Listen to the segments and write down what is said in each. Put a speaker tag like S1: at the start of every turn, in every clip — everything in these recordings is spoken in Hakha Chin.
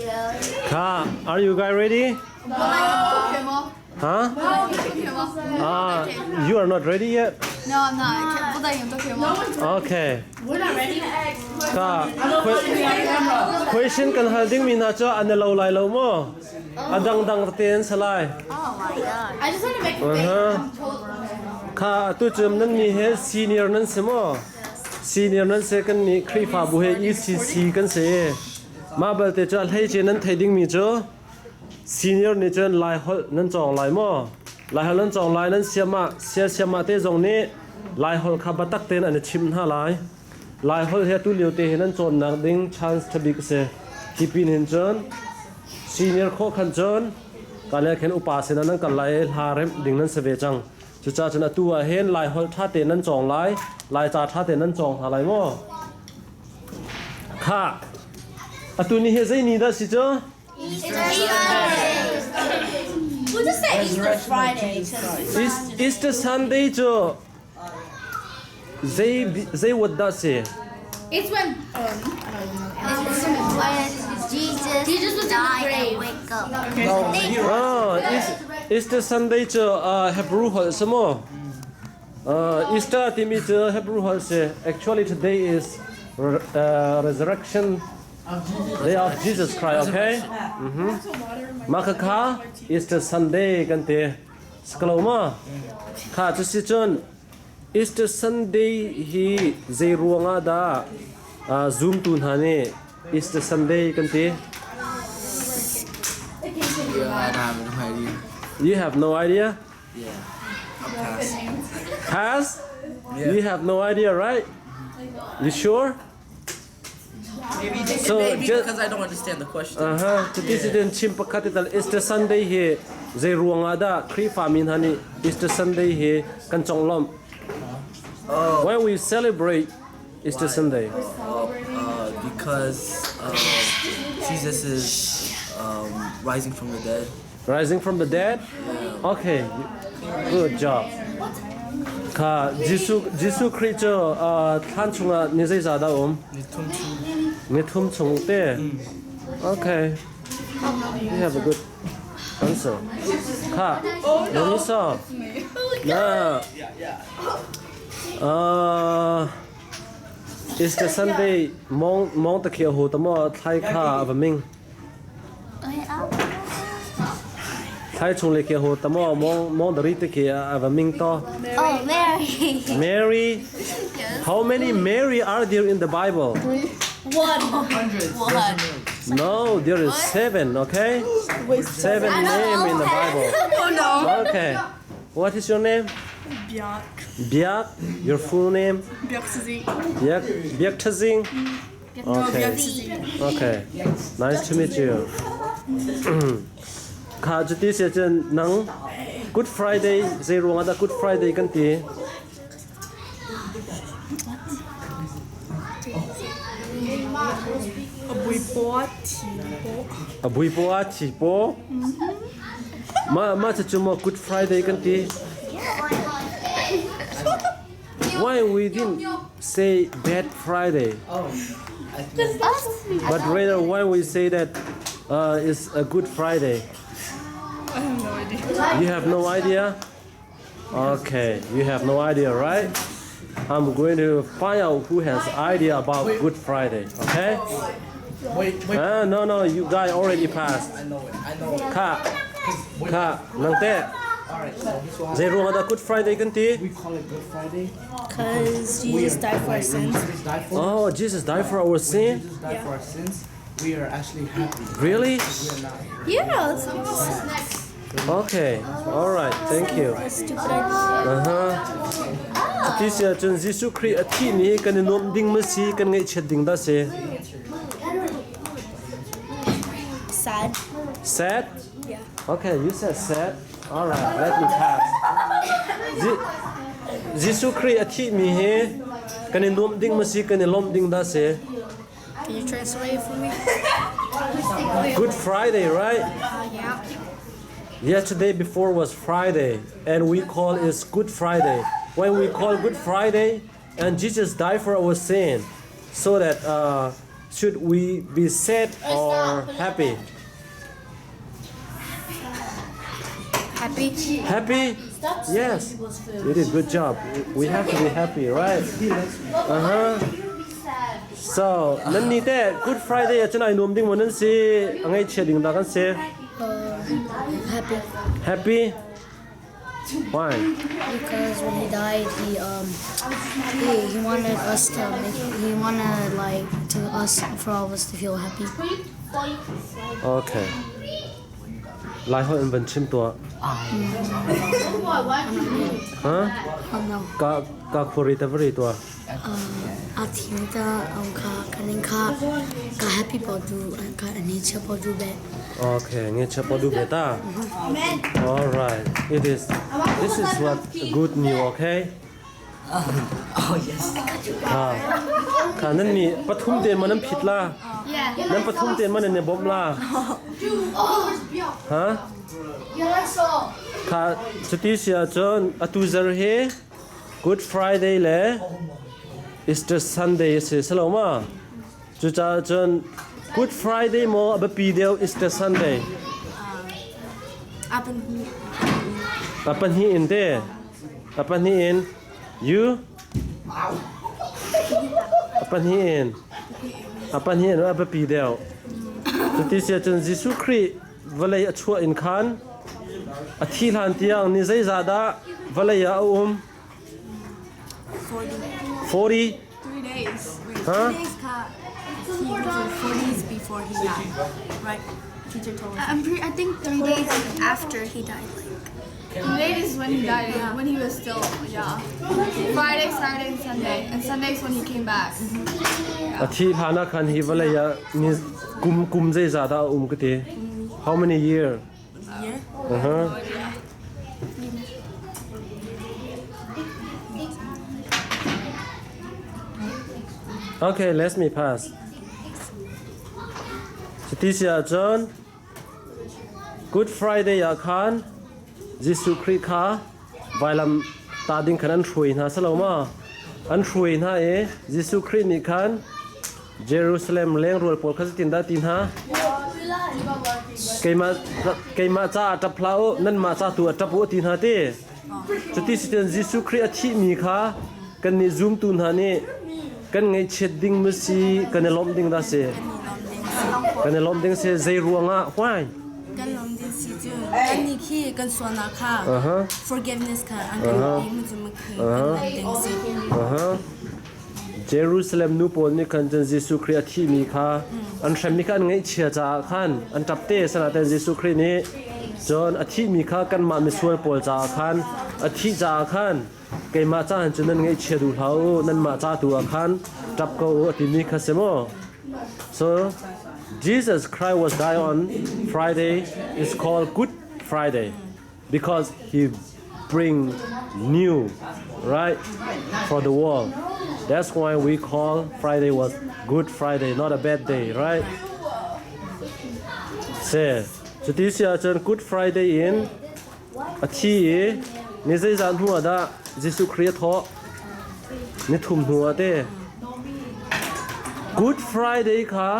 S1: Kha, are you guys ready? Huh? Ah, you are not ready yet?
S2: No, I'm not.
S1: Okay. Ka question kan hal ding mi hna cu an i lo lai lo maw? A dangdang tete an si lai.
S2: Oh my god. I just want to make a face.
S1: Kha atu cu nan mi he senior nan si maw? Senior nan si kan nih Khrihfabu he ECC kan si. Mah balte cu a hleice nan theih dingmi cu senior nih cun Laiholh nan cawng lai maw? Laiholh nan cawng lai nan siamah siasiamah te zong nih Laiholh kha biatak tein an i chimh hna lai. Laiholh hi atu lio te hi nan cawnnak ding chance ṭhabik a si. Hi pin hin cun senior khawh khan cun kale khin upa sinah nan kal lai i hla remh ding nan si ve cang. Cucaah cun atu ah hin Laiholh ṭha tein nan cawng lai, Laica ṭha tein nan cawng hna lai maw? Khah! Atu ni hi zei ni dah si cu?
S2: We'll just say Easter Friday.
S1: Easter Sunday cu zei zei wat dah si?
S2: It's when
S3: It's when Jesus,
S2: Jesus was in the
S3: died
S2: grave.
S3: and wake up.
S1: Oh, Easter Sunday cu Hebrew holh si maw? Easter timi cu Hebrew holh si. Actually today is resurrection day of Jesus Christ, okay? Mah khakha Easter Sunday kan ti. Sikalo ma? Kha cu si cun Easter Sunday hi zei ruangah dah zumtu hna nih Easter Sunday kan ti?
S4: Yeah, I have no idea.
S1: You have no idea?
S4: Yeah. Pass.
S1: Pass?
S4: Yeah.
S1: You have no idea, right? You sure?
S4: Maybe,
S1: So,
S4: maybe because I don't understand the question.
S1: Aha, cuti si cun chim pakhat i tal Easter Sunday hi zei ruangah dah Khrihfa mi hna nih Easter Sunday hi kan conglawmh?
S4: Oh.
S1: Why we celebrate Easter Sunday?
S4: Because Jesus is rising from the dead.
S1: Rising from the dead? Okay, good job. Kha Jesuh Jesuh Khrih cu thlan chungah ni zeizah dah um? Ni thum chung te. Okay. You have a good answer. Kha, Melissa. Na. Easter Sunday mong mong ta khia hu tamo thlai kha ava ming. Thlai chung le ke ho tamo mong mong dari te ke ava ming to.
S3: Oh, Mary.
S1: Mary. How many Mary are there in the Bible?
S2: One.
S3: One.
S1: No, there is seven, okay? Seven name in the Bible.
S2: Oh no.
S1: Okay. What is your name?
S5: Biak.
S1: Biak. Your full name?
S5: Biak Tazing.
S1: Biak Biak Tazing. Okay. Okay. Nice to meet you. Kha cuti si cun nang Good Friday zei ruang ah dah Good Friday kan ti?
S5: A buipo ah thi po.
S1: A buipo ah thi po. Ma ma cu maw Good Friday kan ti? Why we didn't say Bad Friday? But rather why we say that it's a Good Friday?
S5: I have no idea.
S1: You have no idea? Okay, you have no idea, right? I'm going to find out who has idea about Good Friday, okay?
S4: Wait, wait.
S1: No, you guys already passed.
S4: I know it. I know it.
S1: Kha, kha, nang te.
S4: All right. So this one,
S1: Zei ruang ah dah Good Friday kan ti?
S4: we call it Good Friday.
S5: Because Jesus died for our sins.
S4: Jesus died for
S1: Oh, Jesus died for our sin?
S4: Jesus died for our sins. We are actually happy.
S1: Really?
S4: We are not.
S5: Yeah, that's awesome.
S1: Okay. All right. Thank you.
S5: Stupid idea.
S1: Ti si ahcun Jesuh Khrih a thih ni hi kan i nuamh ding ma si, kan ngaihchiat ding dah si?
S5: Sad.
S1: Sad?
S5: Yeah.
S1: Okay, you said sad. All right, let me pass. Jesuh Khrih a thih mi hi kan i nuamh ding ma si, kan i lawmh ding dah si?
S5: Can you translate for me?
S1: Good Friday, right?
S5: Yeah.
S1: Yesterday before was Friday, and we call it Good Friday. When we call Good Friday, and Jesus died for our sin, so that Should we be sad or happy?
S5: Happy.
S1: Happy? Yes. You did good job. We have to be happy, right? Uh-huh. So, nan ni te Good Friday ah cun ai nuam ding maw nan si? A ngaihchia ding dah kan si?
S5: Happy.
S1: Happy? Why?
S5: Because when he died, he um he, he wanted us to make he wanted like to us for all of us to feel happy.
S1: Okay. Lai holh in van chim tuah. Huh?
S5: No.
S1: Ka ka khuri ta vari tuah.
S5: A thi ta ang kha kanin kha ka happy po du ka ani cha po du be.
S1: Okay, nge cha po du be ta. All right. It is this is what good news, okay?
S4: Oh yes.
S1: Kha kha nan ni pathum te man an phit la. Nan pathum te man an ne bom la. Ha? Kha chuti sia chon atu zar he Good Friday le Easter Sunday si salo ma. Cucaah cun Good Friday maw a biapi deuh Easter Sunday? A pahnih in te. A pahnih in. You? A pahnih in. A pahnih in a biapi deuh. Cuti si ahcun Jesuh Khrih vawlei a chuah in khan a thi hlan tiang ni zeizah dah vawlei ah a um? 40.
S6: 3 days. Wait,
S1: Huh?
S6: 3 days ka. He was 4 days before he died. Right? Teacher told us.
S7: I'm pre- I think 3 days after he died. Like
S6: 3 days is when he died, when he was still, yeah. Friday, Saturday, and Sunday. And Sunday's when he came back.
S1: A thi hlan ah khan hi vawlei ah ni kum kum zeizah dah a um ka ti? How many year?
S6: Year?
S1: Uh-huh. Okay, let me pass. Cuti si ahcun Good Friday ah khan Jesuh Khrih kha vailam ta ding khan an hruai hna salo ma? An hruai hna i Jesuh Khrih nih khan Jerusalem lengrual pawl kha zeitindah ti hna? Keimah keimah caah ṭap hlah u, nanmah ca tu ah ṭap u a ti hna ti. Cuti si cun Jesuh Khrih a thihmi kha kannih zumtu hna nih kan ngaihchiat ding maw si, kan i lawmh ding dah si? Kan i lawmh ding si. Zei ruangah? Why?
S6: Kan lawm ding si cu kan nih khi kan sualnak kha forgiveness kha an kan ti mu cu makhi kan lawm ding si.
S1: Jerusalem nu pawl nih khan cun Jesuh Khrih a thihmi kha an hremmi kha an ngaihchia caah khan an ṭap te sanaten Jesuh Khrih nih cun a thihmi kha kanmah misual pawl caah khan a thih caah khan keimah caah cun nan ngaihchia duh hlah u nanmah ca tu ah khan ṭap ko u a timi kha si maw So Jesus Christ was died on Friday is called Good Friday because he bring new right for the world that's why we call friday was good friday not a bad day right se cuti si ahcun good friday in a thi i ni zeizat hnu ah dah Jesuh Khrih a thawh ni thum hnu ah te Good Friday kha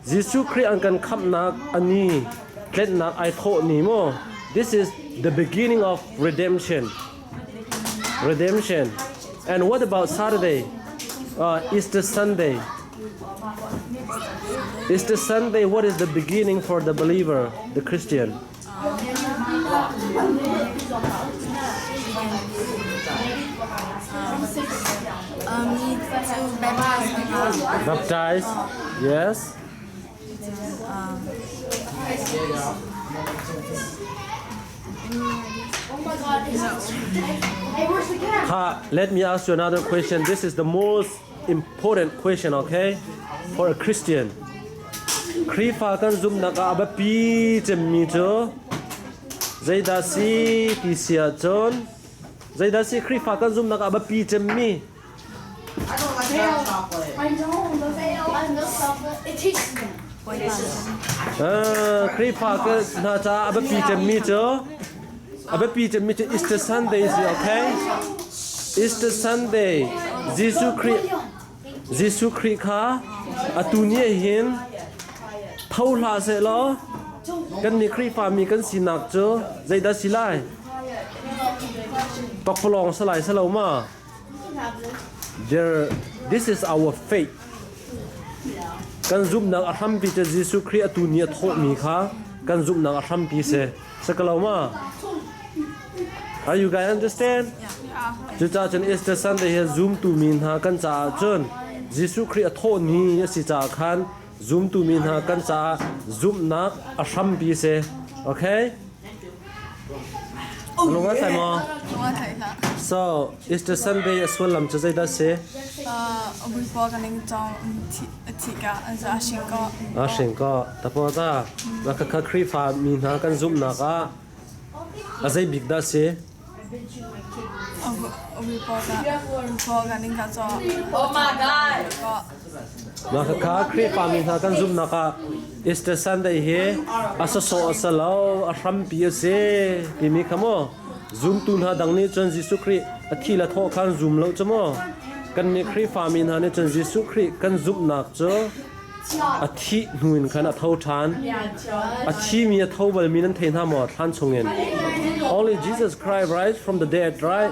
S1: Jesuh Khrih an kan khamhnak a ni tlennak ai thawh ni maw? This is the beginning of redemption. Redemption. And what about Saturday? Easter Sunday. Easter Sunday, what is the beginning for the believer, the Christian?
S6: Need to baptize.
S1: Baptize, yes. Ha, let me ask you another question. This is the most important question, okay? For a Christian. Khrihfa kan zumhnak ah a biapi cemmi cu zeidah si ti si ahcun zeidah si Khrihfa kan zumhnak ah a biapi cemmi
S4: I don't like dark chocolate.
S2: I know. I love chocolate. It tastes good.
S1: Ah, Khrihfa ka hna caah a biapi cemmi cu a biapi cemmi cu Easter Sunday si okay? Easter Sunday Jesuh Khrih Jesuh Khrih kha atu ni ah hin tho hlah seh law kan nih Khrihfami kan sinak cu zeidah si lai? Pakpalawng si lai si lo ma? There, this is our faith. Kan zumhnak a hrampi cu Jesuh Khrih atu ni a thawhmi kha kan zumhnak a hrampi si. Si ko lo ma? Are you guys understand? Cucaah cun Easter Sunday hi zumtu mi hna kan caah cun Jesuh Khrih a thawh ni a si caah khan zumtu mi hna kan caah zumhnak a hrampi si. Okay? Lung a tlai maw? So, Easter Sunday a sullam cu zeidah si? A hring ko. Tapo ta. Na khakha Khrihfa mi hna kan zumhnak ah a zei bik dah si? Mah khakha Khrihfa mi hna kan zumhnak ah Easter Sunday hi a sawsawh a si lo, a hrampi a si timi kha maw zumtu hna dang nih cun Jesuh Khrih a thi le thawh kha an zum lo cu maw? Kannih Khrihfa mi hna nih cun Jesuh Khrih kan zumhnak cu a thih hnu in khan a tho ṭhan. A thimi a tho balmi nan thei hna maw thlan chungin? Only Jesus Christ rise from the dead, right?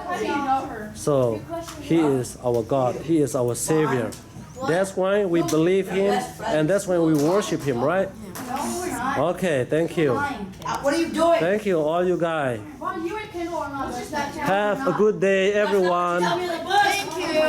S1: So he is our God. He is our Savior. That's why we believe him and that's why we worship him, right? Okay, thank you.
S8: What are you doing?
S1: Thank you, all you guys. Have a good day, everyone.
S8: Thank you.